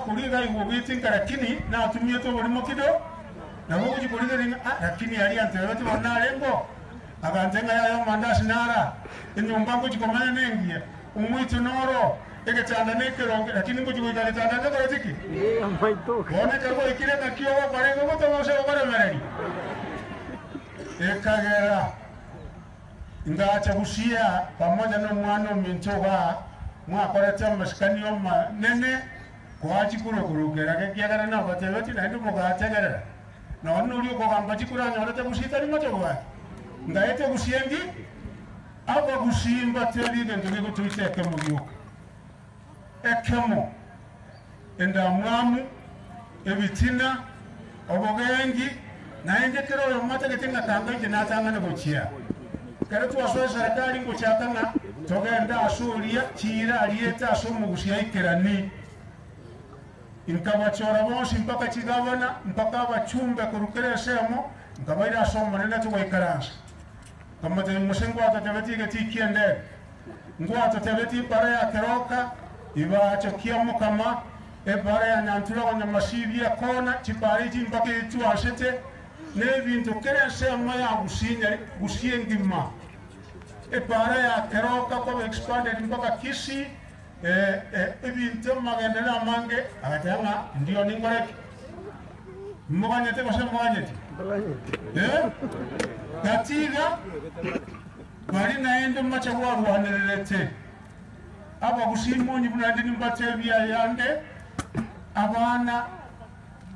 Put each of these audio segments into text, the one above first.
Koria iga aigwa ogoitinka lakini natumiete oborimo kido, nabo ogochia korigereria ng'a ah lakini aria antebetie bono narenge oo, agantebia ng'a yaya omandasi naro aa, enyomba ngochia komenya nengiya, omoicho noro oo, egetanda nekeronge lakini ngochia goika getanda ntokoreti ki? Bono ekero gwaikire ng'aki ogokora igo ogotoma gose ogokoremereria? Ekagera Ngacha Busia pamoja nomwana ominto igaa, mwakorete amasikani amanene koa chikuru-kuru kerage, ekiagera nabatebetie naende mogategerera. Nonya noria okogamba chikuru anyorete Busia tari moche bwake. Ngaete Busia engi, Abagusii mbatebie egento gegotoita ekemo gioka, ekemo, endamwamu, ebitina, obogengi, naende kera oyomo atagete ng'a tanga inche natang'ane gochia. Ekero twasoa eserekari ngochaka ng'a togende ase oria chiira ariete ase omogusi aikerani. Inkabachora bonsi mpaka chigavana, mpaka abachumbe korwa kera ensemo, nkabaira ase Omonene togaikaransa. Nkamotebia, Mose ngwatotebetie egetii ki'endege, ngwatotebetie ebara ya keroka, ibaacho kia mokama, ebara ya nyantura Nyamasibia ekona, chipara echi mpaka etwansete, na ebinto kera ensemo ya gusii gusii engima. Ebara ya keroka koba expanded mpaka Kisii, ebinto amagenderero amange, agateba ng'a ndio ninkore ki? Moganyete gose moganyeti? Eh? Gatiga bari naende mbache gwarwanererete abagusii monyi buna inde nimbatebie ayande abana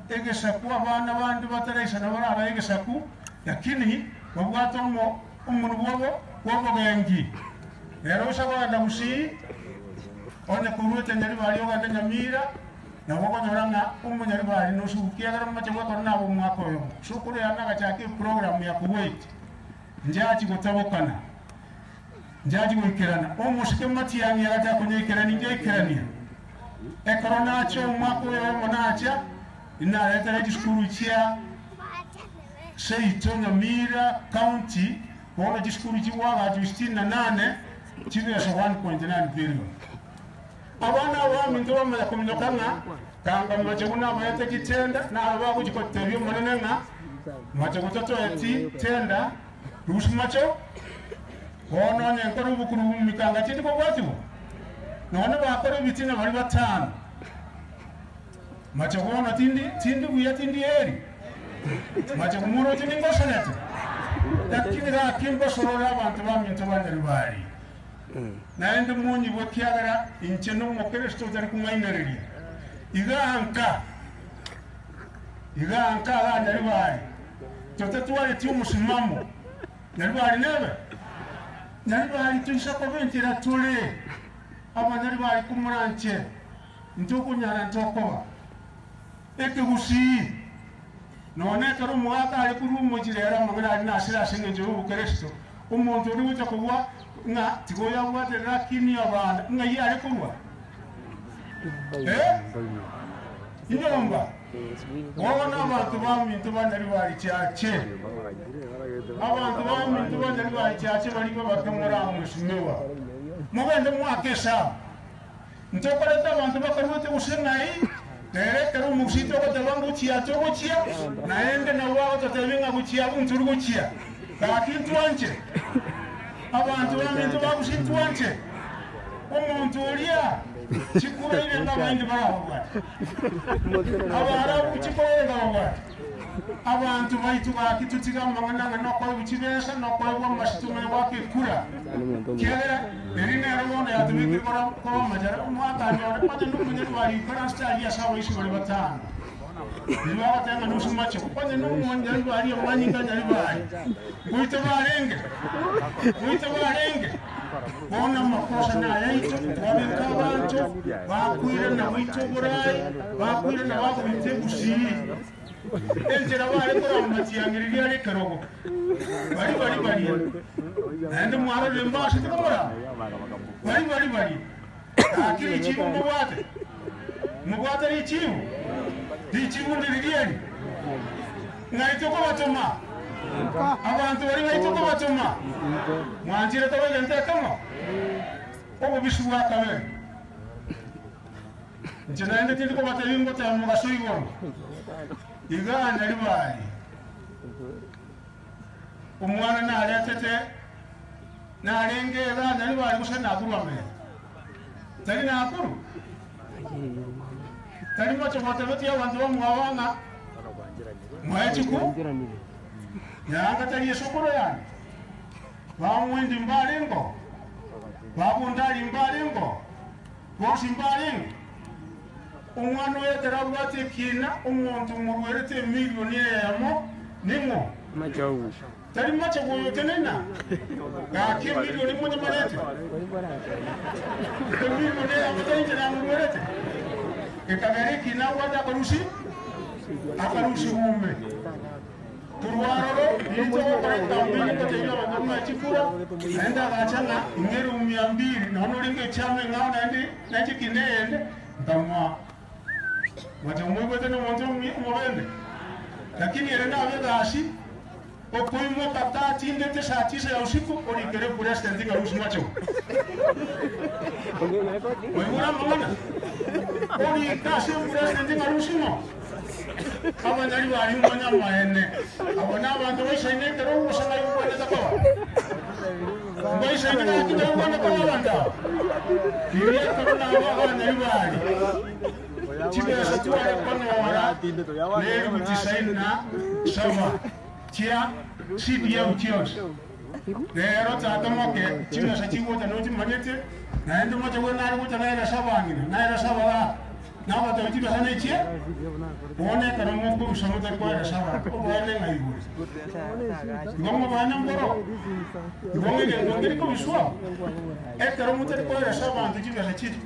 egesaku abana bande bataraisana barabae egesaku lakini babwate omo omonwa bwobo bwobogengi. Rero gose kogenda gusii onye koruete Nyaribari ogende Nyamira Nabo okonyora ng'a omonyaribari nosugu kiagera momache gwekora nabo omwaka oyomo. Sokoro yane agachaka eprogramu ya Kuwait, njachi gotabokana, njachi goikerana. Omosike matiang'i agachaka konyaikerania injaikerania. Ekero nacha omwaka oyomo nacha, inaretera chisukuru chia seito Nyamira county, bono chisukuru chigwagachwa sitini na nane, chibesa 1.9 billion. Abana abaminto bamanya kominyoka ng'a tanga mache buna abaete chitenda, naro bagochia gotebia Omonene ng'a mache gotatoeti tenda, rusia macho. Bono onye nkore obokuru bw'emikanga tindi kobwatigwa, nonya bakora ebitina baria batano, mache bono tindi tindi buya tindi eri, mache moroche ningosanete. Lakini gaki mbasorore abanto baminto ba Nyaribari. Naende monyigwe, ekiagera inche n'Omokristo otari kong'ainereria. Iga nka, iga nka iga Nyaribari, totatwareti omosimamo, Nyaribari nebe? Nyaribari toisa koba enchera tore, abanyaribari komoranche, intokonyara ntokoba. Ekegusii, nonya ekero omogaka are korwa omochie rero amang'ana aria nasire ase engencho y'obokeresito, omonto oria gocha kogwa ng'a tiga oyabwate lakini abana, ng'ai are korwa? Eh? Inyomba. Bono abanto baminto ba Nyaribari chiache, abanto baminto ba Nyaribari chiache baria babake moramwesumewa, mogende mwake esabu. Ntokorete abanto bakaruete gose ng'ai, nere ekero omogusii togoteba ngochia togochia, naende nabo bagototebia ng'a gochia abwo ntori gochia. Gaki ntwanche, abanto baminto ba gusii ntwanche omonto oria chikura irenge abaindi barababwate, Abaarabu chikura irenge babwate. Abanto baito gaki totige amang'ana ng'a nokoegwa chibesa, nokoegwa amasituma ya goaka ekura, ekiagera eri nero bono yatobekire koba amachara. Omwaka anyore onye nomonyarwari oikaransete aria ase abaisia baria batano, riria bagoteba ng'a nusu mache, onye nomonyarwari amanyinga anyaribari, ngoita barenge? Ngoita barenge? Bono amakosa nayaito, twabeka abanto bakoirana goita oboraai, bakoirana bagoita egusii. Enchera bare korama matiang'ereri are ekerogo, baria baria baria, naende mwarorire mbasete komorama, baria baria baria. Gaki richiibu mbobwate? Mobwate richiibu? Richiibu ndiriria eri? Ng'ai tokobatoma? Abanto baria ng'ai tokobatoma? Mwanchire tobe egento ekemo? Obobisi bwa kabere. Inche naende tindi kobatebia ngoteba mogaso igoro, igaa Nyaribari, omwana naretete narenge igaa Nyaribari gose Nakuru amete? Tari Nakuru? Tari moche gotebetie abanto bamwabo ng'a moe chiku? Nyaanga tari esokoro yane? Bamwendi mbarengeo? Babundari mbarengeo? Bonsi mbarenge? Omwana oyo ekero abwate ekiina, omonto omorwerete emilioni eyemo ning'o? Tari moche goyotenena? Gaki emilioni monyemanete? Emilioni eyemo tari inche namorwerete? Ekagera ekiina abwate akarusi akarusi ume. Korwa aroro ninche gokora ekampeni ngotebia abanto buna chikura, naende agacha ng'a ing'ere umia mbiri, nonya orenge echiama eng'ao naende nache kinde eyende, nkamoa. Mwancha moigwete nomonto omobende? Lakini ere nabe egasi, okoimoka tatindete saa tisa ya usiku orikere epresident ng'a rusia mwache go. Mwaigure amang'ana? Orike ase epresident ng'a rusia ng'o? Abanyari baria omanye amaene, abwo nabanto baisaine ekero ogosang'ai gokwanete koba. Mbaisaine gaki togokwana koba abanto aba? Riria ekero nabo abanyari baria chibesa tware konyora nelifu tisaini na saba chia CDF chionsi. Rero tata moke chibesa chigocha nochimanyete, naende moche bwe nare gocha naerese abang'ina, naerese abagaka. Nagoteeba chibesa nechie, bono ekero mokorusa motari koeresa abanto, oboene ng'a igure. Igo moboene mboro, igo ng'egento nkeri kobiswa, ekero motari koeresa abanto chibesa chie.